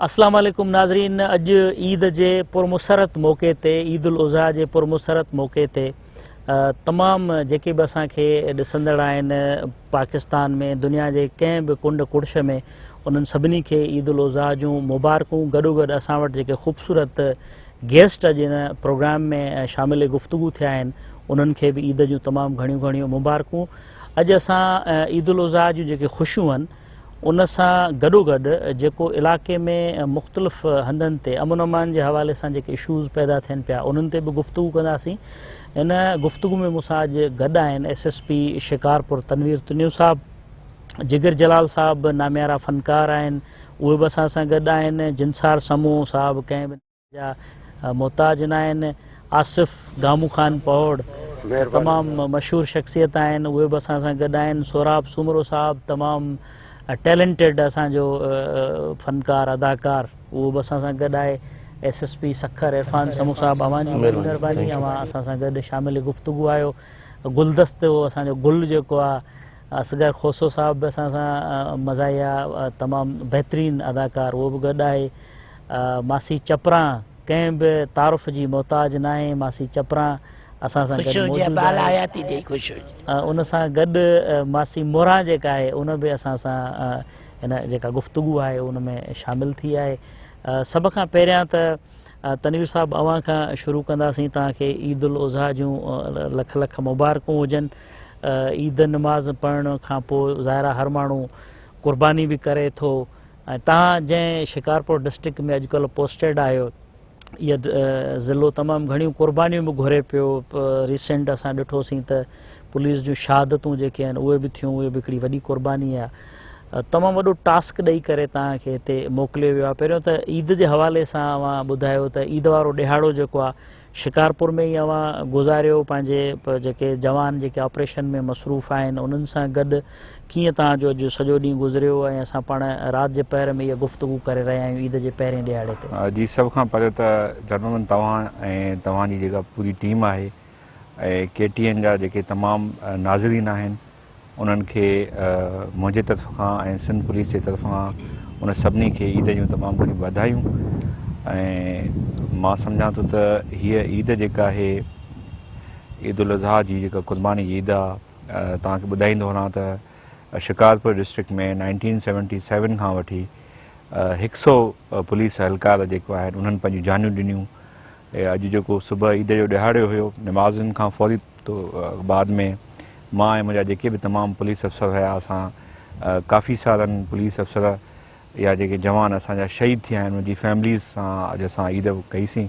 اسلام عليڪم ناظرين اڄ عيد جي پرمسرت موقعي تي عيد الاضحيٰ جي پرمسرت موقعي تي تمام جيڪي به اسان کي ڏسندڙ آهن پاڪستان ۾ دنيا جي ڪنهن به ڪنڊ ڪڙڇ ۾ انهن سڀني کي عيد الاضحيٰ جون مبارڪون گڏوگڏ اسان وٽ جيڪي خوبصورت گيسٽ اڄ هن پروگرام ۾ شامل گفتگو ٿيا آهن انهن کي به عيد جون تمام گهڻيون گهڻيون مبارڪون اڄ اسان عيد الاضحيٰ جون جيڪي خوشيون آهن ان سان گڏوگڏ جيڪو علائقي ۾ مختلف هنڌن تي امن امان جي حوالي سان جيڪي اشوز پيدا ٿين پيا انهن تي به گفتگو ڪنداسين. ان گفتگو ۾ مون سان اڄ گڏ آهن S S P Shikarpur Tanveer Tunio صاحب، جگر جلال صاحب به ناميارا فنڪار آهن اهي به اسان سان گڏ آهن، جنسار سمون صاحب ڪنهن به. جا محتاج ناهن، آصف گامون خان پهوڙ تمام مشهور شخصيت آهن اهي به اسان سان گڏ آهن، سهراب سومرو صاحب تمام ٽيلنٽيڊ اسان جو فنڪار اداڪار اهو به اسان سان گڏ آهي، S S P Sukkur Irfan Samoon صاحب اوهان جي وڏي مهرباني اوهان اسان سان گڏ شامل گفتگو آهيو، گلدستو اسان جو گل جيڪو آهي اصغر کوسو صاحب به اسان سان مزاحيه تمام بهترين اداڪار اهو به گڏ آهي. ماسي چپران ڪنهن به تعارف جي محتاج ناهي ماسي چپران اسان سان گڏ موجود آهي ان سان گڏ ماسي موران جيڪا آهي ان به اسان سان هن جيڪا گفتگو آهي ان ۾ شامل ٿي آهي سڀ کان پهريان ته تنوير صاحب اوهان کان شروع ڪنداسين توهان کي عيد الاضحيٰ جون لک لک مبارڪون هجن عيد نماز پڙهڻ کان پوء ظاهر آهي هر ماڻهو قرباني به ڪري ٿو ۽ توهان جنهن شڪارپور ڊسٽرڪٽ ۾ اڄڪلهه پوسٽيڊ آهيو اهو ضلعو تمام گهڻيون قربانيون به گهري پيو ريسينٽ اسان ڏٺوسين ته پوليس جون شهادتون جيڪي آهن اهي به ٿيون اهي به هڪڙي وڏي قرباني آهي تمام وڏو ٽاسڪ ڏئي ڪري توهان کي هتي موڪليو ويو آهي پهريون ته عيد جي حوالي سان اوهان ٻڌايو ته عيد وارو ڏهاڙو جيڪو آهي شڪارپور ۾ ئي اوهان گذاريو پنهنجي جيڪي جوان جيڪي آپريشن ۾ مصروف آهن انهن سان گڏ ڪيئن توهان جو اڄ سڄو ڏينهن گذريو ۽ اسان پاڻ رات جي پهر ۾ اها گفتگو ڪري رهيا آهيون عيد جي پهرين ڏهاڙي تي. جي سڀ کان پهريون ته جرمن توهان ۽ توهان جي جيڪا پوري ٽيم آهي ۽ ڪي ٽي اين جا جيڪي تمام ناظرين آهن انهن کي منهنجي طرف کان ۽ سنڌ پوليس جي طرف کان ان سڀني کي عيد جون تمام گهڻيون واڌايون ۽ مان سمجهان ٿو ته هيء عيد جيڪا آهي عيد الاضحيٰ جي جيڪا قرباني جي عيد آهي توهان کي ٻڌائيندو هلان ته شڪارپور ڊسٽرڪٽ ۾ 1977 کان وٺي هڪ سو پوليس اهلڪار جيڪو آهن انهن پنهنجون جانيون ڏنيون اڄ جيڪو صبح عيد جو ڏهاڙو هيو نمازن کان فوري بعد ۾ مان ۽ منهنجا جيڪي به تمام پوليس افسر هيا اسان ڪافي سارن پوليس افسر يا جيڪي جوان اسان جا شهيد ٿيا آهن انهن جي فيمليز سان اڄ اسان عيد ڪئي سين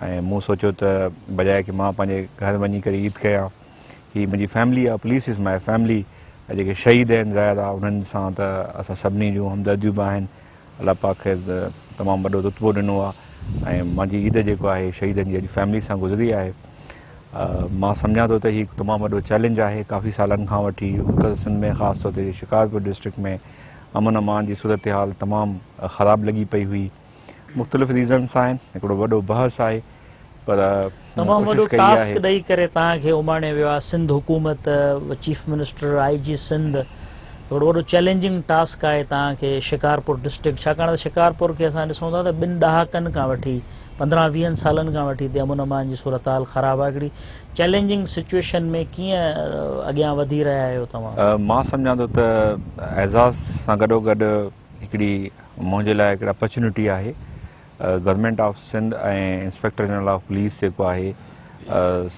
۽ مون سوچيو ته بجاء ڪي مان پنهنجي گهر وڃي ڪري عيد ڪيان هي منهنجي فيملي آهي پوليس از مائي فيملي جيڪي شهيد آهن ظاهر آهي انهن سان ته اسان سڀني جون همدرديون به آهن الله پاڪ کيس تمام وڏو رتبو ڏنو آهي ۽ منهنجي عيد جيڪو آهي شهيدن جي اڄ فيملي سان گذري آهي مان سمجهان ٿو ته هي هڪ تمام وڏو چئلينج آهي ڪافي سالن کان وٺي اتر سنڌ ۾ خاص طور تي شڪارپور ڊسٽرڪٽ ۾ امن امان جي صورتحال تمام خراب لڳي پئي هئي مختلف ريزنس آهن هڪڙو وڏو بحث آهي پر تمام وڏو ٽاسڪ ڏئي ڪري توهان کي اماڻيو ويو آهي سنڌ حڪومت چيف منسٽر آئي جي سنڌ هڪڙو وڏو چئلينجنگ ٽاسڪ آهي توهان کي شڪارپور ڊسٽرڪٽ ڇاڪاڻ ته شڪارپور کي اسان ڏسون ٿا ته ٻن ڏهاڪن کان وٺي 15 ويهن سالن کان وٺي هتي امن امان جي صورتحال خراب آهي هڪڙي چئلينجنگ سچوئيشن ۾ ڪيئن اڳيان وڌي رهيا آهيو توهان؟ مان سمجهان ٿو ته اعزاز سان گڏو گڏ هڪڙي منهنجي لاء هڪڙي اپرچونٽي آهي government of Sindh ۽ inspector general of police جيڪو آهي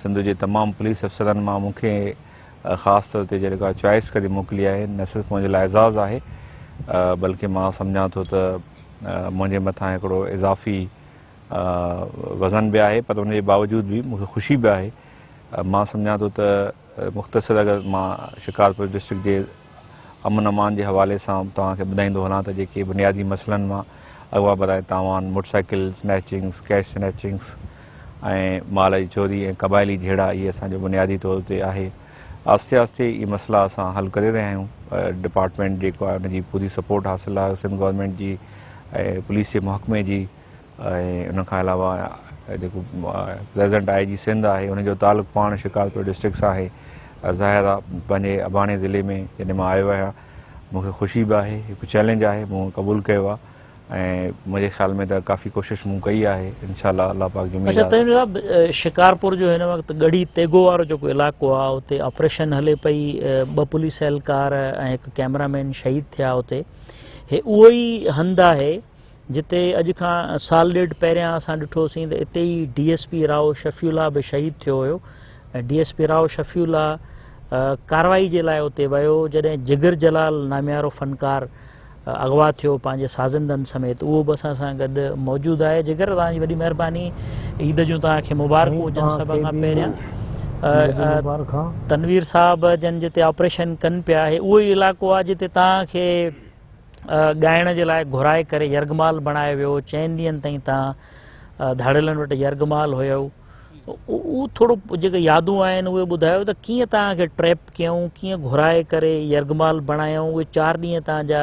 سنڌ جي تمام پوليس افسرن مان مون کي خاص طور تي جيڪا چوائس ڪري موڪلي آهي نه صرف منهنجي لاء اعزاز آهي بلڪه مان سمجهان ٿو ته منهنجي مٿان هڪڙو اضافي وزن به آهي پر ان جي باوجود به مون کي خوشي به آهي مان سمجهان ٿو ته مختصر اگر مان شڪارپور ڊسٽرڪٽ جي امن امان جي حوالي سان توهان کي ٻڌائيندو هلان ته جيڪي بنيادي مسئلن مان اغوا براء تاوان، موٽر سائيڪل سنيچنگس، ڪيش سنيچنگس ۽ مال جي چوري ۽ قبائلي جهيڙا اهي اسان جو بنيادي طور تي آهي. آهستي آهستي اهي مسئلا اسان حل ڪري رهيا آهيون. ڊپارٽمينٽ جيڪو آهي ان جي پوري سپورٽ حاصل آهي سنڌ گورنمينٽ جي ۽ پوليس جي محڪمي جي ۽ ان کان علاوه جيڪو پريزنٽ I جي سنڌ آهي ان جو تعلق پاڻ شڪارپور ڊسٽرڪٽ سان آهي ظاهر آهي پنهنجي اباڻي ضلعي ۾ جڏهن مان آيو آهيان مون کي خوشي به آهي هڪ چئلينج آهي مون قبول ڪيو آهي ۽ منهنجي خيال ۾ ته ڪافي ڪوشش مون ڪئي آهي انشاء الله الله پاڪ جي اميد اڇا تنوير صاحب شڪارپور جو هن وقت ڳڙهي تيغو وارو جيڪو علائقو آهي اتي آپريشن هلي پئي ٻه پوليس اهلڪار ۽ هڪ ڪئميرا مين شهيد ٿيا اتي هي اهو ئي هنڌ آهي جتي اڄ کان سال ڏيڍ پهريان اسان ڏٺوسين ته اتي ئي D S P Rao Shafiullah به شهيد ٿيو هيو ۽ D S P Rao Shafiullah ڪارروائي جي لاء اتي ويو جڏهن جگر جلال ناميارو فنڪار اغوا ٿيو پنهنجي سازندن سميت اهو به اسان سان گڏ موجود آهي جگر توهان جي وڏي مهرباني عيد جون توهان کي مبارڪون هجن سڀ کان پهريان تنوير صاحب جن جتي آپريشن ڪن پيا آهي اهو ئي علائقو آهي جتي توهان کي ڳائڻ جي لاء گهرائي ڪري يرغمال بڻايو ويو چئن ڏينهن تائين توهان ڌاڙيلن وٽ يرغمال هيو اهو ٿورو جيڪي يادون آهن اهي ٻڌايو ته ڪيئن توهان کي ٽريپ ڪيائون ڪيئن گهرائي ڪري يرغمال بڻايائون اهي چار ڏينهن توهان جا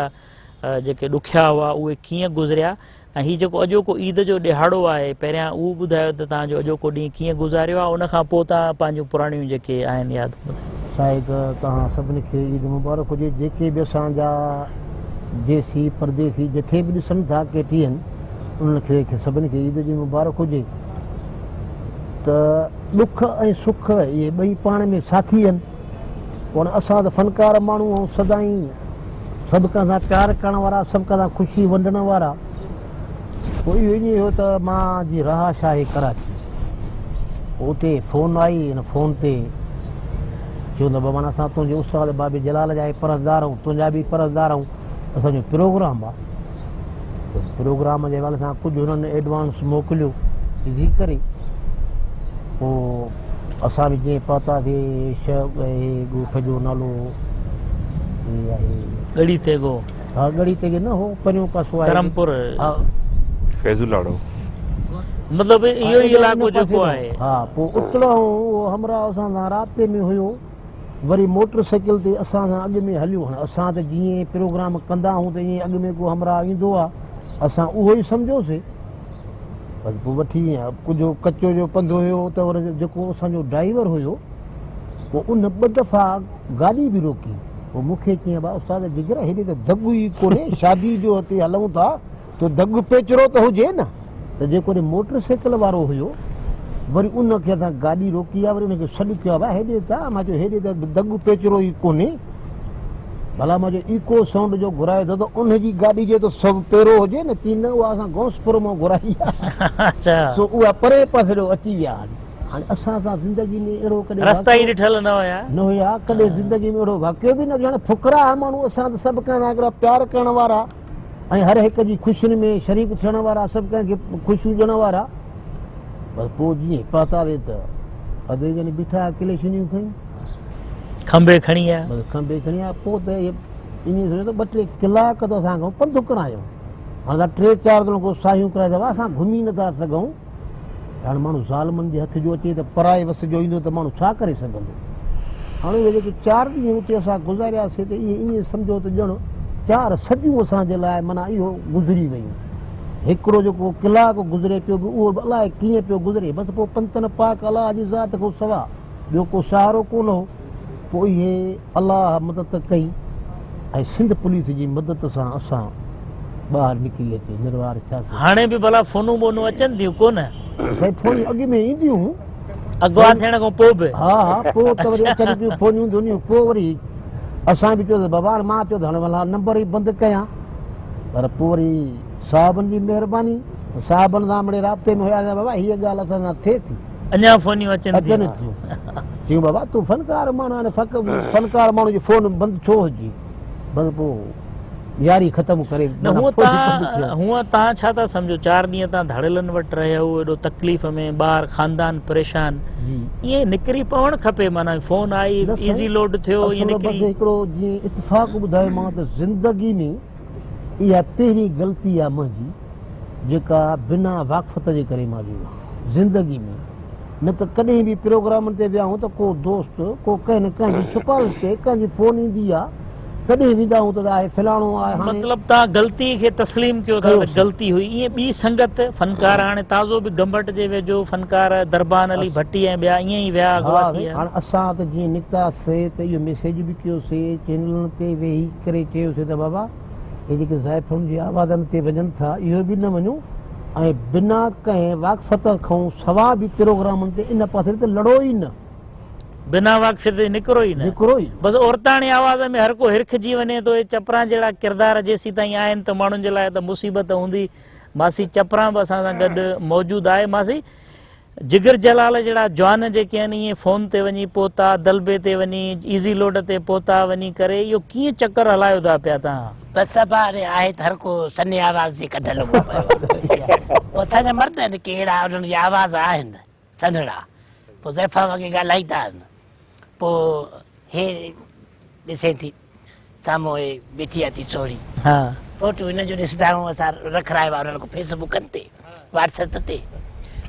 جيڪي ڏکيا هئا اهي ڪيئن گذريا ۽ هي جيڪو اڄوڪو عيد جو ڏهاڙو آهي پهريان اهو ٻڌايو ته توهان جو اڄوڪو ڏينهن ڪيئن گذاريو آهي ان کان پوء توهان پنهنجون پراڻيون جيڪي آهن يادون ٻڌايو. سائين ته توهان سڀني کي عيد مبارڪ هجي جيڪي به اسان جا ديسي پرديسي جٿي به ڏسن ٿا ڪي ٽي اين انهن کي سڀني کي عيد جي مبارڪ هجي. ته ڏک ۽ سک اهي ٻئي پاڻ ۾ ساٿي آهن. پوء اسان ته فنڪار ماڻهو آهيون سدائين سڀ ڪنهن سان پيار ڪرڻ وارا سڀ ڪنهن سان خوشي ونڊڻ وارا. پوء اهو ائين هيو ته مان جي رهائش آهي ڪراچي. پوء اتي فون آئي ان فون تي چيو ته بابا اسان تنهنجي استاد بابي جلال جا ئي پرستار آهيون تنهنجا به پرستار آهيون اسان جو پروگرام آهي. پروگرام جي حوالي سان ڪجهه هنن ايڊوانس موڪليو جي ڪري پوء اسان به جيئن پهتاسين هي ڳوٺ جو نالو هي آهي ڳڙهي تيغو. ها ڳڙهي تيغي نه هو پريون پاسو آهي ڪرمپور. ها فيض لاڙو. مطلب اهو ئي علائقو جيڪو آهي. ها پوء اتڙو اهو همراهه اسان سان رابطي ۾ هيو. وري موٽر سائيڪل تي اسان سان اڳ ۾ هليو. هاڻي اسان ته جيئن پروگرام ڪندا آهيون ته ائين اڳ ۾ ڪو همراهه ايندو آ، اسان اهو ئي سمجهيوسي. بس پوء وٺي ڪجهه ڪچو جو پنڌ هيو ته وري جيڪو اسان جو ڊرائيور هيو پوء ان ٻه دفعا گاڏي به روڪي. پوء مون کي چيائين ڀاء استاد جگر هيڏي ته دڳ ئي ڪونهي، شادي جو هتي هلون ٿا ته دڳ پيچرو ته هجي نه. ته جيڪو وري موٽر سائيڪل وارو هيو وري ان کي اسان گاڏي روڪي آ وري ان کي سڏ ڪيو آ ڀاء هيڏي ته آ مان چيو هيڏي ته دڳ پيچرو ئي ڪونهي ڀلا مان چيو ايڪو سائونڊ جو گهرايو اٿو ته ان جي گاڏي جو ته سڀ پيرو هجي نه چي نه اها اسان غوثپور مان گهرائي آ سو اها پري پاسي ڏو اچي ويا آهن هاڻي اسان سان زندگي ۾ اهڙو ڪڏهن رستا ئي ڏٺل نه هيا نه هيا ڪڏهن زندگي ۾ اهڙو واقعو به نه ٿيو هاڻي فقراء ماڻهو اسان ته سڀ ڪنهن سان هڪڙا پيار ڪرڻ وارا ۽ هر هڪ جي خوشين ۾ شريڪ ٿيڻ وارا، سڀ ڪنهن کي خوشيون ڏيڻ وارا. بس پوء جيئن پهتاسين ته ادي جن بيٺا ها ڪليشنيون کڻي. کنڀي کڻي آيا. بس کنڀي کڻي آيا. پوء ته ائين سمجهو ته ٻه ٽي ڪلاڪ ته اسان کان پنڌ ڪرايو. هاڻ ته ٽي چار ڄڻن کان ساهيون ڪرائي ته اسان گهمي نٿا سگهون. هاڻ ماڻهو ظالمن جي هٿ جو اچي ته پرائي وس جو ايندو ته ماڻهو ڇا ڪري سگهندو؟ هاڻ اهي جيڪي چار ڏينهن اتي اسان گذارياسي ته اهي ائين سمجهو ته ڄڻ چار صديون اسان جي لاء معنيٰ اهو گذري ويون. هڪڙو جيڪو ڪلاڪ گذري پيو به اهو به الاء ڪيئن پيو گذري. بس پوء پنتن پاڪ الله جي ذات کان سوا ٻيو ڪو سهارو ڪونه هو. پوء اهي الله مدد ڪئي ۽ سنڌ پوليس جي مدد سان اسان ٻاهر نڪري اچي نروار ٿياسين. هاڻي به ڀلا فونون بونون اچن ٿيون ڪونه؟ سائين فونيون اڳ ۾ اينديون هيون. اغوا ٿيڻ کان پوء به؟ ها ها پوء ته وري اچن پيون فونيون ڌونيون. پوء وري اسان به چيو ته بابا هاڻي مان چيو ته هاڻي ڀلا نمبر ئي بند ڪيان پر پوء وري صاحبن جي مهرباني صاحبن سان مڙئي رابطي ۾ هياسين بابا هيء ڳالهه اسان سان ٿئي ٿي. اڃا فونيون اچن ٿيون. اچن ٿيون. چيون بابا تون فنڪار ماڻهو آهين فنڪار ماڻهو جي فون بند ڇو هجي. بس پوء ياري ختم ڪري نه هونء تان هونء تان ڇا ٿا سمجهو چار ڏينهن تان ڌاڙيلن وٽ رهيا هو ايڏو تڪليف ۾ ٻار خاندان پريشان ائين نڪري پوڻ کپي معنيٰ فون آئي ايزي لوڊ ٿيو ائين نڪري. بس هڪڙو جيئن اتفاق ٻڌايو مان ته زندگي ۾ اها پهرين غلطي آهي منهنجي جيڪا بنا واقفت جي ڪري مان ويو آهيان. زندگي ۾ نه ته ڪڏهن به پروگرامن تي ويا آهيون ته ڪو دوست ڪو ڪنهن نه ڪنهن جي سفارش تي ڪنهن جي فون ايندي آ تڏهن ويندا آهيون ته آهي فلاڻو آهي هاڻي. مطلب توهان غلطي کي تسليم ڪيو ٿا ته غلطي هئي ائين ٻي سنگت فنڪار هاڻي تازو به گمبٽ جي ويجهو فنڪار دربان علي ڀٽي ۽ ٻيا ائين ئي ويا اغوا ٿي ويا. هاڻي اسان ته جيئن نڪتا سي ته اهو ميسيج به ڪيو سي چينلن تي ويهي ڪري چيو سي ته بابا. هي جيڪي زائفن جي آوازن تي وڃن ٿا اهو به نه وڃو ۽ بنا ڪنهن واقفيت کان سوا به پروگرامن تي ان پاسي ته لڙو ئي نه. بنا واقفيت جي نڪرو ئي نه. نڪرو ئي نه. بس عورتاڻي آواز ۾ هر ڪو هرکجي وڃي ٿو. اهي چپران جهڙا ڪردار جيسيتائين آهن ته ماڻهن جي لاء ته مصيبت هوندي. ماسي چپران به اسان سان گڏ موجود آهي. ماسي جگر جلال جهڙا جوان جيڪي آهن ايئن فون تي وڃي پهتا، دلبي تي وڃي، ايزي لوڊ تي پهتا وڃي ڪري اهو ڪيئن چڪر هلايو ٿا پيا توهان؟ بس ابا هاڻي آهي ته هر ڪو سنهي آواز جي ڪڍ لڳو پيو آهي. پوء اسان جا مرد آهن ڪي اهڙا انهن جا آواز آهن سنهڙا پوء زائفان وانگي ڳالهائيندا آهن. پوء هي ڏسين ٿي سامهون هي بيٺي آ ٿي سهڻي. ها. فوٽو هن جو ڏسندا آهيون اسان رکرايو آ انهن کي فيس بڪن تي واٽس ايپ تي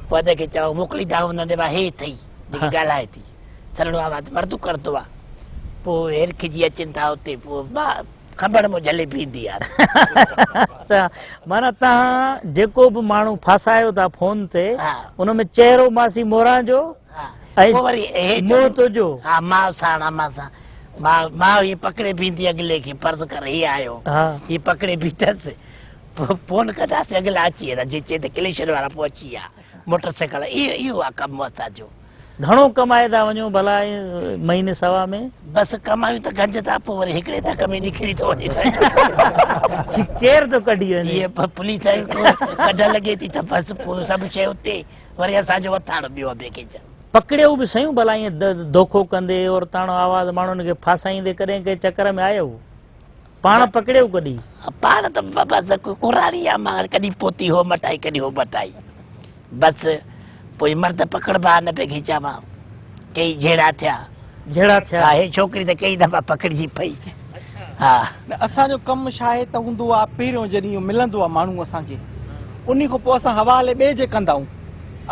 پوء ادي کي چئو موڪليندا آهيون انهن ڏي هي اٿئي جيڪي ڳالهائي ٿي سنهڙو آواز مرد ڪرندو آ پوء هرکجي اچن ٿا اتي پوء کنڀڻ مون جهلي بيهندي آ. اڇا معنيٰ توهان جيڪو به ماڻهو ڦاسايو ٿا فون تي ان ۾ چهرو ماسي موران جو ۽ پوء وري هي منهن تنهنجو. ها ماء ساڻ امان سان ماء ماء هي پڪڙي بيهندي اڳلي کي فرض ڪر هي آيو هي پڪڙي بيٺس پوء فون ڪنداسين اڳلا اچي ويندا جي چئي ته ڪليشن وارا پوء اچي ويا موٽر سائيڪل اهو اهو آ ڪم اسان جو. گهڻو ڪمائي ٿا وڃو ڀلا مهيني سوا ۾؟ بس ڪمايون ته گنج ٿا پوء وري هڪڙي ڌڪ ۾ نڪري ٿو وڃي. ڪير ٿو ڪڍي وڃي؟ هيء پوليس ڪڍ لڳي ٿي ته بس پوء سڀ شيء اتي وري اسان جو وٿاڻ ٻيو ابي کي چئو. پڪڙيو به سهيون ڀلا ائين دوکو ڪندي عورتاڻو آواز ماڻهن کي ڦاسائيندي ڪڏهن ڪنهن چڪر ۾ آيو؟ پاڻ پڪڙيو ڪڏهن؟ پاڻ ته بس ڪراڙي آ مان ڪڏهن پوتي هو مٽائي ڪڏهن هو مٽائي بس پوء مرد پڪڙبا نه پئي کي چوان ڪيئي جهيڙا ٿيا. جهيڙا ٿيا. ها هي ڇوڪري ته ڪيئي دفعا پڪڙجي پئي ها. نه اسان جو ڪم ڇا آهي ته هوندو آ پهريون جڏهن اهو ملندو آ ماڻهو اسان کي انهي کان پوء اسان حوالي ٻئي جي ڪندا آهيون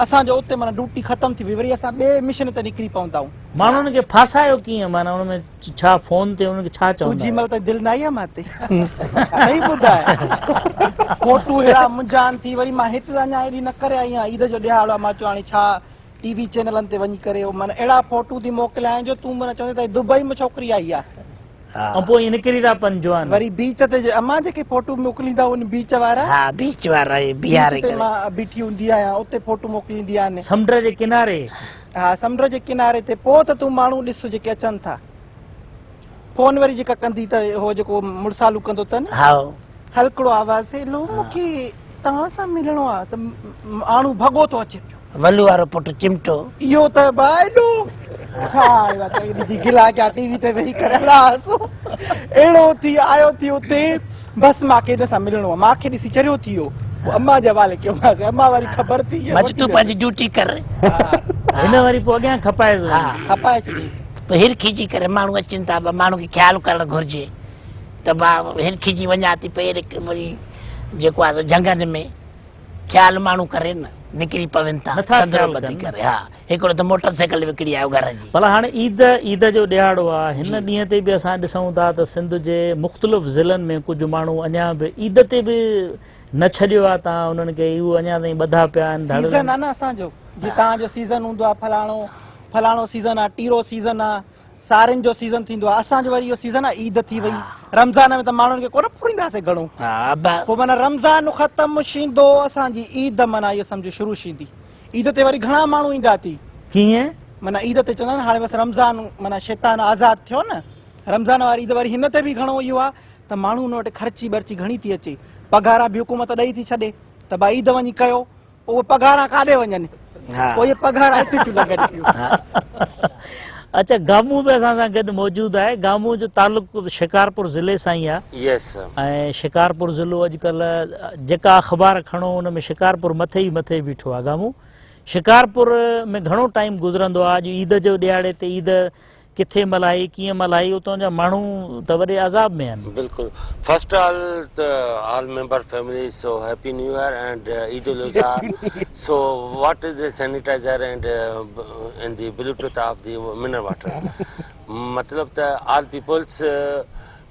اسان جو اتي معنيٰ ڊيوٽي ختم ٿي وئي وري اسان ٻئي مشن تي نڪري پوندا آهيون. ماڻهن کي ڦاسايو ڪيئن معنيٰ ان ۾ ڇا فون تي انهن کي ڇا چوندا تون جي مهل تائين دل نه آئي آ مان تي صحيح ٻڌاء فوٽو ههڙا منهنجا آهن ٿي وري مان هت اڃا ايڏي نه ڪري آئي آهيان عيد جو ڏهاڙو آ مان چيو هاڻي ڇا ٽي وي چينلن تي وڃي ڪري معنيٰ اهڙا فوٽو ٿي موڪليائين جو تون معنيٰ چوندين ته دبئي مان ڇوڪري آئي آ. ۽ پوء ائين نڪري ٿا پن جوان. وري بيچ تي امان جيڪي فوٽو موڪليندا آهن بيچ وارا. ها بيچ وارا اهي بيهاري بيچ تي ڪري. مان بيٺي هوندي آهيان اتي فوٽو موڪليندي آهن. سمنڊ جي ڪناري. ها سمنڊ جي ڪناري تي پوء ته تون ماڻهو ڏس جيڪي اچن ٿا. فون وري جيڪا ڪندي ته هو جيڪو مڙسالو ڪندو اٿن. هائو. هلڪڙو آواز هيلو مونکي توهان سان ملڻو آ ته ماڻهو ڀڳو ٿو اچي پيو. ولو وارو پٽ چمٽو. اهو ته با ايڏو ڇا آهي با ته جي گلا ڪيا ٽي وي تي ويهي ڪري هلا هسو اهڙو ٿي آيو ٿي اتي بس مان کي هن سان ملڻو آ مان کي ڏسي چريو ٿي ويو پوء اما جي حوالي ڪيومانس اما وري خبر ٿي مچ تون پنهنجي ڊيوٽي ڪر. هن وري پوء اڳيان کپائيس وڃي. کپائي ڇڏيس. پوء هرکجي ڪري ماڻهو اچن ٿا ماڻهو کي خيال ڪرڻ گهرجي ته مان هرکجي وڃان ٿي پئي وري جيڪو آ سو جهنگن ۾ خيال ماڻهو ڪري نه نڪري پون ٿا نٿا سندرو خيال ٻڌي ڪن. ڪري ها هڪڙو ته موٽر سائيڪل وڪڙي آيو گهر جي. ڀلا هاڻي عيد عيد جو ڏهاڙو آ هن ڏينهن تي به اسان ڏسون ٿا ته سنڌ جي مختلف ضلعن ۾ ڪجهه ماڻهو اڃا به عيد تي به نه ڇڏيو آ تان انهن کي اهو اڃا تائين ٻڌا پيا آهن ڌاڙيلن. سيزن آ نه اسان جو جي توهان جو سيزن هوندو آ فلاڻو فلاڻو سيزن آ ٽيرو سيزن آ سارين جو سيزن ٿيندو آهي اسان جو وري اهو سيزن آهي عيد ٿي وئي رمضان ۾ ته ماڻهن کي ڪونه ڦرينداسين گهڻو پوء معنيٰ رمضان ختم شيندو اسان جي عيد معنيٰ اهو سمجهو شروع شيندي عيد تي وري گهڻا ماڻهو ايندا ٿي ڪيئن معنيٰ عيد تي چوندا آهن هاڻي بس رمضان معنيٰ شيطان آزاد ٿيو نه رمضان واري عيد وري هن تي به گهڻو اهو آهي ته ماڻهو ان وٽ خرچي برچي گهڻي ٿي اچي پگهارا به حڪومت ڏئي ٿي ڇڏي ته ڀائي عيد وڃي ڪيو پوء اهي پگهارا ڪاڏي وڃن؟ پوء اهي پگهارا هتي ٿيون لڳن پيون. اچا گامون به اسان سان گڏ موجود آهي. گامون جو تعلق شڪارپور ضلعي سان ئي آهي. Yes sir. ۽ شڪارپور ضلعو اڄڪلهه جيڪا اخبار کڻو ان ۾ شڪارپور مٿي ئي مٿي بيٺو آهي. گامون شڪارپور ۾ گهڻو ٽائيم گذرندو آهي. اڄ عيد جو ڏهاڙي تي عيد ڪٿي ملهائي ڪيئن ملهائي اتان جا ماڻهو ته وڏي عذاب ۾ آهن. بلڪل فرسٽ آل ته all member family so happy new year and Eid al Adha so what is the sanitizer and in the bluetooth of the mineral water مطلب ته آل پيپلز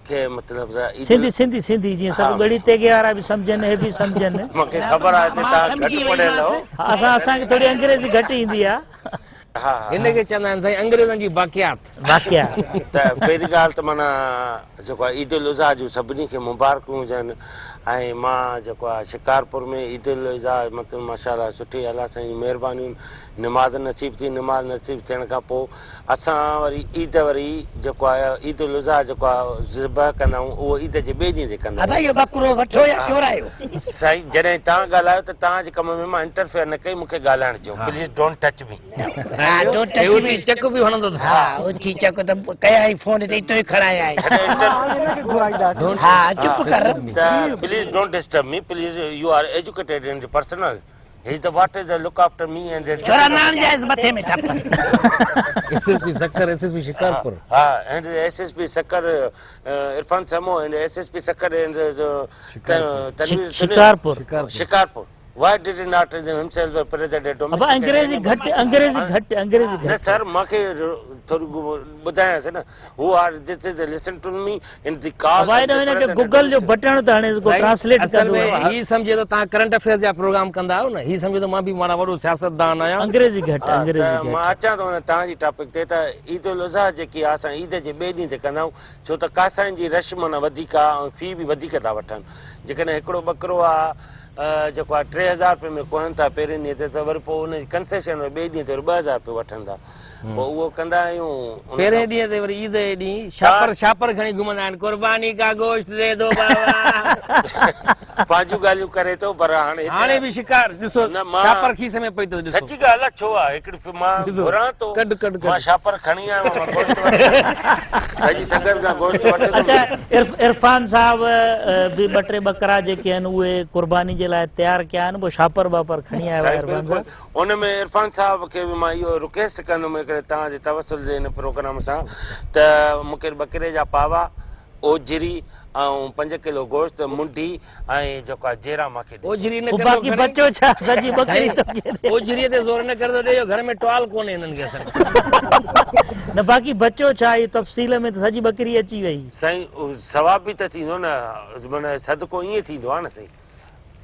کي مطلب ته عيد سنڌي سنڌي سنڌي جيئن سڀ ڳڙهي تيغي وارا به سمجهن هي به سمجهن. مونکي خبر آهي ته توهان گهٽ پڙهيل آهيو. اسان اسان کي ٿوري انگريزي گهٽ ايندي آهي. ها ها. هن کي چوندا آهن سائين انگريزن جي باقيات. باقيات. ته پهرين ڳالهه ته معنيٰ جيڪو آهي عيد الاضحيٰ جون سڀني کي مبارڪون هجن ۽ مان جيڪو آهي شڪارپور ۾ عيد الاضحيٰ مطلب ماشاء الله سٺي الله سائين جون مهربانيون نماز نصيب ٿي نماز نصيب ٿيڻ کان پوء اسان وري عيد وري جيڪو آهي عيد الاضحيٰ جيڪو آهي ذبح ڪندا آهيون اهو عيد جي ٻئي ڏينهن تي ڪندا ابا آهيون. اهو ٻڪرو وٺو يا چورايو. سائين جڏهن توهان ڳالهايو ته توهان جي ڪم ۾ مان انٽرفيئر نه ڪئي مون کي ڳالهائڻ ڏيو پليز don't touch مي. ها don't touch مي. اٿي چڪ به هڻندو اٿس. ها اٿي چڪ ته ڪيائين فون تي اتو ئي کڻايائين. ها چپ ڪر. ته please don't disturb me please you are educated and personal he is the what is the look after me and the ڇورا نه هڻجانس مٿي ۾ ٿڦ. S S P Sukkur S S P Shikarpur. ها and S S P Sukkur Irfan Samo and S S P Sukkur and Tanveer Shikarpur. Shikarpur why did not himself present at ابا انگريزي گهٽ انگريزي گهٽ انگريزي گهٽ. نه سر مانکي ٿوري ٻڌايانس نه هو are this is listen to me in the call ابا هن هن کي گوگل جو بٽڻ ته هڻيس ڪو ٽرانسليٽ اصل ڪندو ۾ هي سمجهي ٿو توهان ڪرنٽ افيئرز جا پروگرام ڪندا آهيو نه هي سمجهي ٿو مان به معنيٰ وڏو سياستدان آهيان. انگريزي گهٽ انگريزي ته گهٽ. مان اچان ٿو توهان جي ٽاپڪ تي ته عيد الاضحيٰ جيڪي آهي اسان عيد جي ٻئي ڏينهن تي ڪندا آهيون ڇو ته ڪاسائين جي رش معنيٰ وڌيڪ آهي ۽ في به وڌيڪ ٿا وٺن جيڪڏهن هڪڙو ٻڪرو آهي جيڪو آهي 3000 رپئي ۾ ڪهن ٿا پهرين ڏينهن تي ته وري پوء ان جي ڪنسيشن ۾ ٻئي ڏينهن تي وري 2000 رپيو وٺن ٿا پوء اهو ڪندا آهيون ان پهرين کان ڏينهن تي وري عيد جي ڏينهن شاپر شاپر کڻي گهمندا آهن قرباني ڪا گوشت the دو بابا. پنهنجون ڳالهيون ڪري ٿو پر هاڻي هتي هاڻي به شڪار ڏسو نه مان شاپر کيس ۾ پئي اٿس ڏسو. سچي ڳالهه آهي ڇو آهي هڪڙي مان ڏسو گهران ٿو ڪڍ ڪڍ ڪڍ. مان شاپر کڻي آيو آهيان مان گوشت وٺي سڄي سنگت کان گوشت وٺندم. اڇا عرفان صاحب به ٻه ٽي ٻڪرا جيڪي آهن اهي قرباني جي لاء تيار ڪيا آهن پوء شاپر واپر کڻي آيو آهي سائين عرفان بلڪل صاحب. ان ۾ عرفان صاحب کي به مان اهو رڪويسٽ ڪندم هڪڙي توهان جي توسل جي هن پروگرام سان ته مون کي ٻڪري جا پاوا، اوجهري ۽ 5 ڪلو گوشت، منڍي ۽ جيڪو آهي جيرا مان کي ڏجو. اوجهري ان پوء ڪري ٿو باقي کڻي. بچو ڇا سڄي ٻڪري سائين توکي ڏي. اوجهري تي زور ان ڪري ٿو ڏي جو گهر ۾ ٽوال ڪونهي هنن کي اصل. نه باقي بچو ڇا اهو تفصيل ۾ ته سڄي ٻڪري اچي وئي. سائين ثواب به ته ٿيندو نه معنيٰ صدقو ائين ٿيندو آهي نه سائين.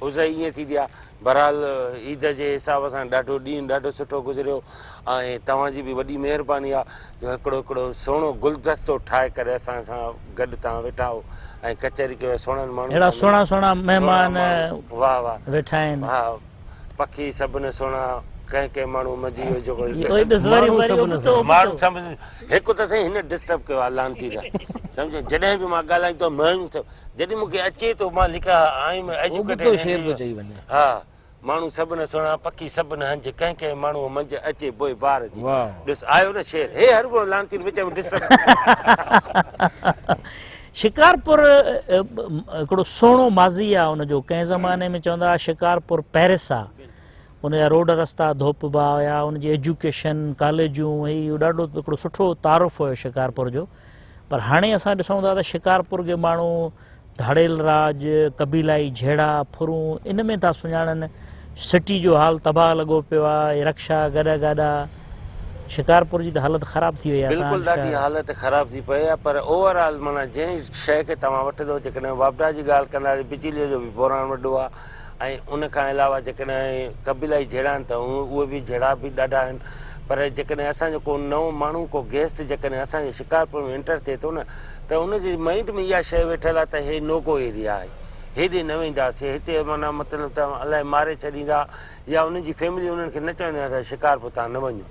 عزا ائين ٿيندي آ. بھرحال عيد جي حساب سان ڏاڍو ڏينھن ڏاڍو سٺو گذريو ۽ توھان جي به وڏي مھرباني آ جو ھڪڙو ھڪڙو سھڻو گلدستو ٺاھي ڪري اسان سان گڏ توھان ويٺا آھو ۽ ڪچهري ڪيو سھڻن ماڻھن اھڙا سان سھڻا مليو سھڻا سھڻا مھمان ماڻھو واھ واھ ويٺا آھن. ھا پکي سڀ نه سھڻا ڪنھن ڪنھن ماڻھو منجھي ويو جيڪو اوئي ڏس وري ماڻھو وري سڀ نه ابتو سھڻا. ماڻھو ابتو. سڀ ھڪ ته سائين ھن ڊسٽرب ڪيو آ لعنتي ته سمجھو جڏھن به مان ڳالھائيندو آھيان ماڻھو سڀ جڏهن مون کي اچي ٿو مان لکان I am ابتو شعر ٿو ايجوڪيٽيڊ چئي وڃي. ها ماڻهو سڀ نه سهڻا پکي سڀ نه هنج ڪنهن ڪنهن ماڻهوء منجهه اچي بوء بار جي واهه. ڏس آيو نه شعر هي هر گهڙو لعنتي وچ ۾ ڊسٽرب شڪارپور هڪڙو سهڻو ماضي آ ان جو ڪنهن زماني ۾ چوندا هئا شڪارپور پيرس آ ان جا روڊ رستا ڌوپبا هيا ان جي ايجوڪيشن ڪاليجون هي ڏاڍو هڪڙو سٺو تعارف هيو شڪارپور جو پر هاڻي اسان ڏسون ٿا ته شڪارپور کي ماڻهو ڌاڙيل راڄ، قبيلائي جهيڙا، ڦرون ان ۾ ٿا سڃاڻن، سٽي جو حال تباهه لڳو پيو آهي، رڪشا، گڏهه گاڏا، شڪارپور جي ته حالت خراب ٿي وئي آهي بلڪل توهان ڏاڍي شهر. حالت خراب ٿي پئي آهي پر اوور آل معنيٰ جنهن شيء کي توهان وٺندو جيڪڏهن واپڊا جي ڳالهه ڪندا ته بجليء جو به بحران وڏو آهي ۽ ان کان علاوه جيڪڏهن قبيلائي جهيڙا آهن ته اهي به جهيڙا به ڏاڍا آهن پر جيڪڏهن اسان جو ڪو نئون ماڻهو ڪو گيسٽ جيڪڏهن اسان جي شڪارپور ۾ انٽر ٿئي ٿو نه ته ان جي مائنڊ ۾ اها شيء ويٺل آهي ته هي نو گو ايريا آهي هيڏي نه وينداسين هتي معنيٰ مطلب ته الائي ماري ڇڏيندا يا انهن جي فيملي انهن کي نه چوندي آهي ته شڪارپور تان نه وڃو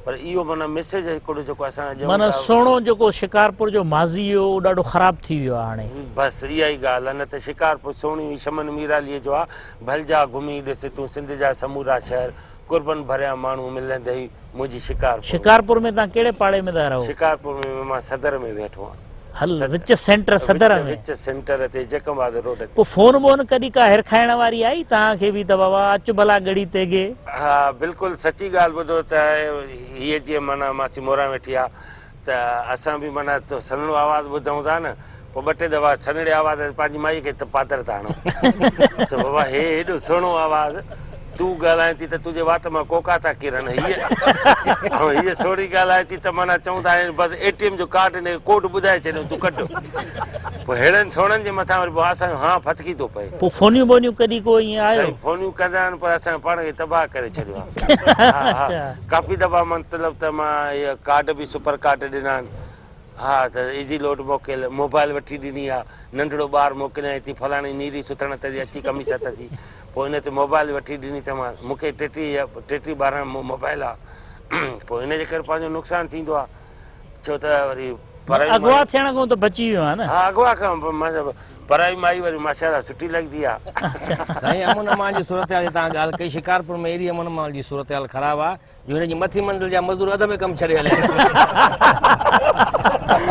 پر اهو معنيٰ ميسيج هڪڙو جيڪو اسان ڏيون معنيٰ ٿا. سهڻو جيڪو شڪارپور جو ماضي هيو اهو ڏاڍو خراب ٿي ويو آهي هاڻي. بس اها ئي ڳالهه آهي نه ته شڪارپور سهڻي هئي شمن ميراليء جو آ ڀل جا گهمي ڏس تون سنڌ جا سمورا شهر قربن ڀريا ماڻهو ملندئي منهنجي شڪارپور ۾. شڪارپور ۾ توهان ڪهڙي پاڙي ۾ ٿا رهو؟ شڪارپور ۾ مان صدر ۾ ويٺو آهيان. هل وچ سينٽر صدر ۾. وچ سينٽر تي جيڪب آباد روڊ تي. پوء فون بون ڪڏهن ڪا هرکائڻ واري آئي توهان کي به ته بابا اچ ڀلا ڳڙهي تيغي. ها بلڪل سچي ڳالهه ٻڌو ته هيء جيئن معنيٰ ماسي موران ويٺي آ ته اسان به معنيٰ سنهڙو آواز ٻڌون ٿا نه پوء ٻه ٽي دفعا سنهڙي آواز تي پنهنجي مائيء کي ته پادر ٿا هڻون ته بابا هي هيڏو سهڻو آواز تون ڳالهائين ٿي ته تنهنجي وات مان ڪوڪا ٿا ڪرن هيء ۽ هيء سوڙهي ڳالهائي ٿي ته معنيٰ چئون ٿا هن بس اي ٽي ايم جو ڪارڊ هن کي ڪوڊ ٻڌائي ڇڏيو تون ڪڍ. پوء ههڙن سهڻن جي مٿان وري پوء اسان جو هانء ڦٿڪي ٿو پئي. پوء فونيون بونيون ڪڏهن ڪو ائين آيو؟ سائين فونيون ڪندا آهن پر اسان پاڻ کي تباهه ڪري ڇڏيو آهي. ها ها ڪافي دفعا مطلب ته مان هيء ڪارڊ به سپر ڪارڊ ڏنا آهن. ها ته ايزي لوڊ موڪل، موبائل وٺي ڏني آ، ننڍڙو ٻار موڪليائين ٿي فلاڻي نيري سٿڻ تي اچي قميص اٿسي، پوء ان تي موبائل وٺي ڏني اٿم، مون کي 33 33 ٻارهن 12 آ، پوء ان جي ڪري پنهنجو نقصان ٿيندو آ، ڇو ته وري پرائي اغوا مائي. ٿيڻ کان ته بچي ويو آهين نه. ها اغوا کان پرائي مائي وري ماشاءالله سٺي لڳندي آ. سائين امن امان جي صورتحال جي توهان ڳالهه ڪئي شڪارپور ۾ اهڙي امن امان جي صورتحال خراب آ جو هن جي مٿين منزل جا مزدور اڌ ۾ ڪم ڇڏي هليا ويا.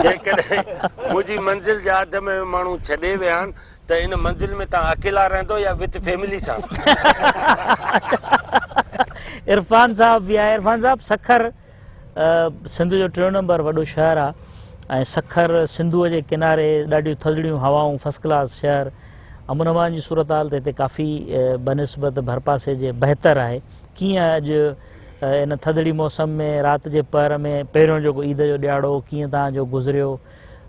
جيڪڏهن منهنجي منزل جا اڌ ۾ ماڻهو ڇڏي ويا آهن ته ان منزل ۾ توهان اڪيلا رهندو يا وٿ فيملي سان؟ عرفان صاحب به آهي. عرفان صاحب سکر سنڌ جو ٽيون نمبر وڏو شهر آهي ۽ سکر سنڌوء جي ڪناري ڏاڍيون ٿڌڙيون هوائون فرسٽ ڪلاس شهر امن امان جي صورتحال ته هتي ڪافي بنسبت ڀرپاسي جي بهتر آهي. ڪيئن اڄ ان ٿڌڙي موسم ۾ رات جي پهر ۾ پهريون جيڪو عيد جو ڏهاڙو هو ڪيئن توهان جو گذريو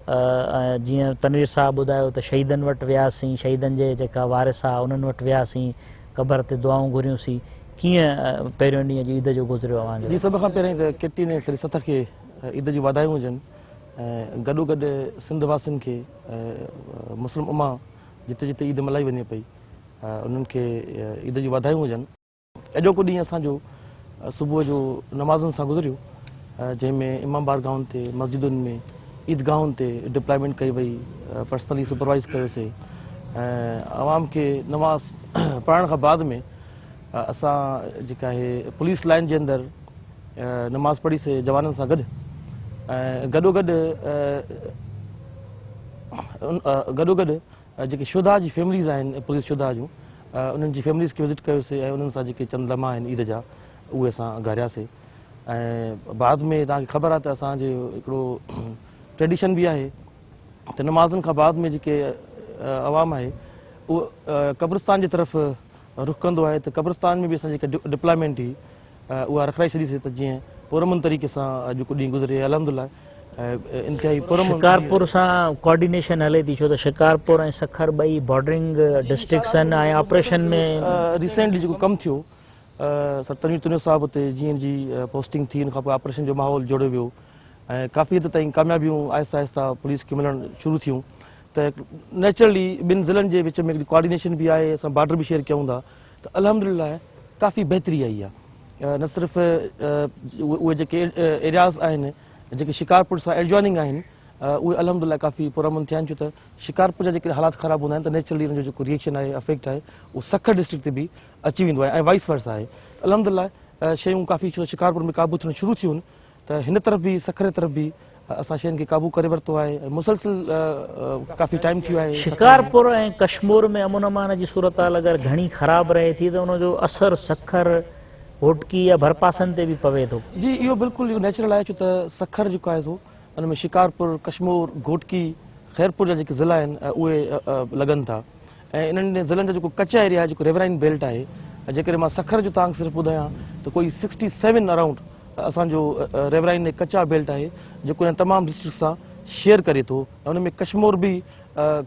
۽ جيئن تنوير صاحب ٻڌايو ته شهيدن وٽ وياسين شهيدن جي جيڪا وارث آ انهن وٽ وياسين قبر تي دعائون گهريون سين ڪيئن پهريون ڏينهن اڄ عيد جو گذريو اوهان جو؟ جي سڀ کان پهرين ته ڪي ٽي اين ۽ سري سٿ کي عيد جون واڌايون هجن ۽ گڏو گڏ سنڌ واسين کي ۽ مسلم امه جتي جتي عيد ملهائي وڃي پئي انهن کي عيد جون واڌايون هجن. اڄوڪو ڏينهن اسان جو صبح جو نمازن سان گذريو جنهن ۾ امام بارگاهن تي مسجدن ۾ عيدگاهن تي ڊپلائمينٽ ڪئي وئي پرسنلي سپروائز ڪيوسي ۽ عوام کي نماز پڙهڻ کان بعد ۾ اسان جيڪا آهي پوليس لائن جي اندر نماز پڙهي سي جوانن سان گڏ ۽ گڏو گڏ گڏو گڏ جيڪي شهداء جي فيمليز آهن پوليس شهداء جون انهن جي فيمليز کي وزٽ ڪيوسي ۽ انهن سان جيڪي چند لمحا آهن عيد جا اهي اسان گهارياسي ۽ بعد ۾ توهان کي خبر آهي ته اسان جي هڪڙو ٽريڊيشن به آهي ته نمازن کان بعد ۾ جيڪي عوام آهي اهو قبرستان جي طرف رخ ڪندو آهي ته قبرستان ۾ به اسان جيڪا ڊپلائمينٽ هئي اها رکرائي ڇڏي سي ته جيئن پرامن طريقي سان اڄوڪو ڏينهن گذري الحمدلله انتهائي پرامن شڪارپور سان ڪوآرڊينيشن هلي ٿي ڇو ته شڪارپور ۽ سکر ٻئي بارڊرنگ ڊسٽرڪٽس آهن ۽ آپريشن ۾ ريسينٽلي جيڪو ڪم ٿيو سر تنوير تنيو صاحب اتي جي اين جي پوسٽنگ ٿي ان کان پوء آپريشن جو ماحول جوڙيو ويو ۽ ڪافي حد تائين ڪاميابيون آهستي آهستي پوليس کي ملڻ شروع ٿيون ته نيچرلي ٻن ضلعن جي وچ ۾ هڪڙي ڪوآرڊينيشن به آهي اسان بارڊر به شيئر ڪيون ٿا ته الحمدلله ڪافي بهتري آئي آهي نه صرف اهي جيڪي ايرياز آهن جيڪي شڪارپور سان ايڊجوائننگ آهن اهي الحمدلله ڪافي پرامن ٿيا آهن ڇو ته شڪارپور جا جيڪي حالات خراب هوندا آهن ته نيچرلي ان جو جيڪو ريئيڪشن آهي افيڪٽ آهي اهو سکر ڊسٽرڪٽ تي به اچي ويندو آهي ۽ وائس ورسا آهي الحمدلله شيون ڪافي ڇو ته شڪارپور ۾ قابو ٿيڻ شروع ٿيون ته هن طرف به سکر طرف به اسان شين کي قابو ڪري ورتو آهي ۽ مسلسل ڪافي ٽائيم ٿي ويو آهي. شڪارپور ۽ ڪشمور ۾ امن امان جي صورتحال اگر گهڻي خراب رهي ٿي ته ان جو اثر سکر، گهوٽڪي يا ڀرپاسن تي به پوي ٿو. جي اهو بلڪل اهو نيچرل آهي ڇو ته سکر جيڪو آهي سو ان ۾ شڪارپور، ڪشمور، گهوٽڪي، خيرپور جا جيڪي ضلعا آهن اهي لڳن ٿا ۽ انهن ضلعن جا جيڪو ڪچا ايريا آهي جيڪو ريورائن بيلٽ آهي جيڪڏهن مان سکر جو توهان کي صرف ٻڌايان ته ڪوئي سڪسٽي سيون اراونڊ اسان جو ريورائن ڪچا بيلٽ آهي جيڪو انهن تمام ڊسٽرڪٽس سان شيئر ڪري ٿو ۽ ان ۾ ڪشمور به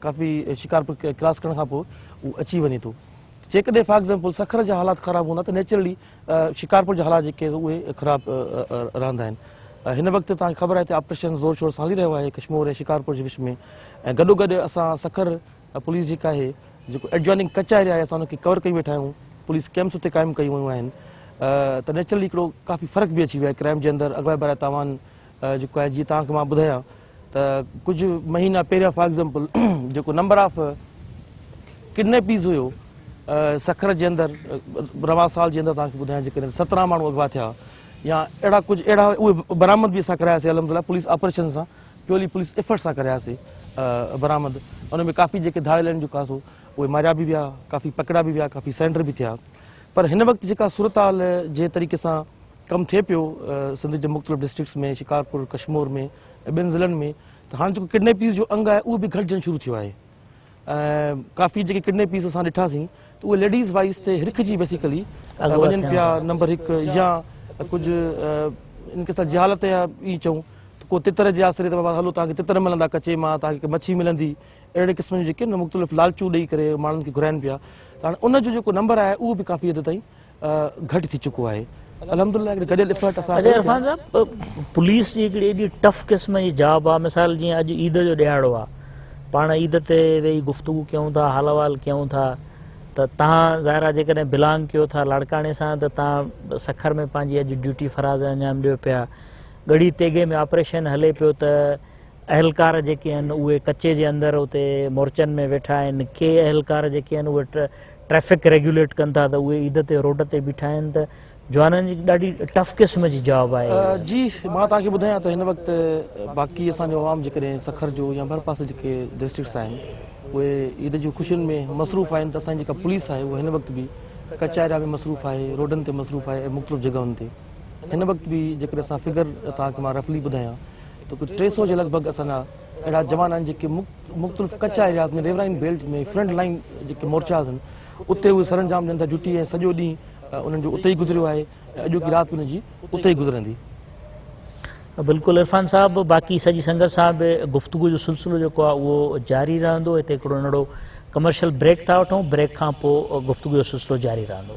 ڪافي شڪارپور ڪراس ڪرڻ کان پوء اهو اچي وڃي ٿو جيڪڏهن فار ايگزامپل سکر جا حالات خراب هوندا ته نيچرلي شڪارپور جا حالات جيڪي اهي خراب رهندا آهن هن وقت توهان کي خبر آهي ته آپريشن زور شور سان هلي رهيو آهي ڪشمور ۽ شڪارپور جي وچ ۾ ۽ گڏو گڏ اسان سکر پوليس جيڪا آهي جيڪو ايڊجوائننگ ڪچا ايريا آهي اسان ان کي ڪور ڪيون ويٺا آهيون پوليس ڪيمپس اتي قائم ڪيون ويون آهن ته نيچرلي هڪڙو ڪافي فرق به اچي ويو آهي ڪرائم جي اندر اغوا براء تاوان جيڪو آهي جيئن توهان کي مان ٻڌايان ته ڪجهه مهينا پهريان فار ايگزامپل جيڪو نمبر آف ڪڊنيپيز هيو سکر جي اندر روان سال جي اندر توهان کي ٻڌايان جيڪڏهن 17 ماڻهو اغوا ٿيا يا اهڙا ڪجهه اهڙا اهي برآمد به اسان ڪراياسي الحمدلله پوليس آپريشن سان پيورلي پوليس ايفرٽ سان ڪراياسي برآمد ان ۾ ڪافي جيڪي ڌاڙيل آهن جيڪا سو اهي ماريا به ويا ڪافي پڪڙيا به ويا ڪافي سرينڊر به ٿيا پر هن وقت جيڪا صورتحال جنهن طريقي سان ڪم ٿئي پيو سنڌ جي مختلف ڊسٽرڪٽس ۾ شڪارپور ڪشمور ۾ ۽ ٻين ضلعن ۾ ته هاڻي جيڪو ڪڊنيپيز جو انگ آهي اهو به گهٽجڻ شروع ٿيو آهي ۽ ڪافي جيڪي ڪڊنيپيز اسان ڏٺاسين ته اهي ليڊيز وائيس تي هرکجي بيسيڪلي وڃن پيا نمبر هڪ يا ڪجهه ان کي اسان جهالت يا ائين چئون ته ڪو تتر جي آسري ته بابا هلو توهان کي تتر ملندا ڪچي مان توهان کي مڇي ملندي اهڙي قسم جون جيڪي آهن مختلف لالچون ڏئي ڪري ماڻهن کي گهرائن پيا ته هاڻي ان جو جيڪو نمبر آهي اهو به ڪافي حد تائين گهٽ ٿي چڪو آهي الحمدلله هڪڙي گڏيل افرٽ اسان اچا عرفان صاحب پوليس جي هڪڙي ايڏي ٽف قسم جي جاب آ مثال جيئن اڄ عيد جو ڏهاڙو آ پاڻ عيد تي ويهي گفتگو ڪيون ٿا حال احوال ڪيون ٿا ته تهان ظاهر آ جيڪڏهن بلانگ ڪيو ٿا لاڙڪاڻي سان ته تهان سکر ۾ پنهنجي اڄ ڊيوٽي فراز انجام ڏيو پيا ڳڙهي تيغي ۾ آپريشن هلي پيو ته اهلڪار جيڪي آهن اهي ڪچي جي اندر اتي مورچن ۾ ويٺا آهن ڪي اهلڪار جيڪي آهن اهي ٽريفڪ ريگيوليٽ ڪن ٿا ته اهي عيد تي روڊ تي بيٺا آهن ته جوانن جي ڏاڍي ٽف قسم جي جاب آهي. جي مان توهان کي ٻڌايان ته هن وقت باقي اسان جو عوام جيڪڏهن سکر جو يا ڀرپاسي جيڪي ڊسٽرڪٽس آهن اهي عيد جي خوشين ۾ مصروف آهن ته اسان جي جيڪا پوليس آهي اها هن وقت به ڪچا ايريا ۾ مصروف آهي روڊن تي مصروف آهي ۽ مختلف جڳهن تي هن وقت به جيڪڏهن اسان فگر توهان کي مان رفلي ٻڌايان ته ڪجهه 300 جي لڳ ڀڳ اسان جا اهڙا جوان آهن جيڪي مختلف ڪچا ايرياز ۾ ريورائن بيلٽ ۾ فرنٽ لائن جيڪي مورچاز آهن اتي اهي سرانجام ڏين ٿا ڊيوٽي ۽ سڄو ڏينهن انهن جو اتي ئي گذريو آهي ۽ اڄوڪي رات به انهن جي اتي ئي گذرندي. بلڪل عرفان صاحب باقي سڄي سنگت سان به گفتگو جو سلسلو جيڪو آهي اهو جاري رهندو هتي هڪڙو ننڍڙو ڪمرشل بريڪ ٿا وٺون بريڪ کان پوء گفتگو جو سلسلو جاري رهندو.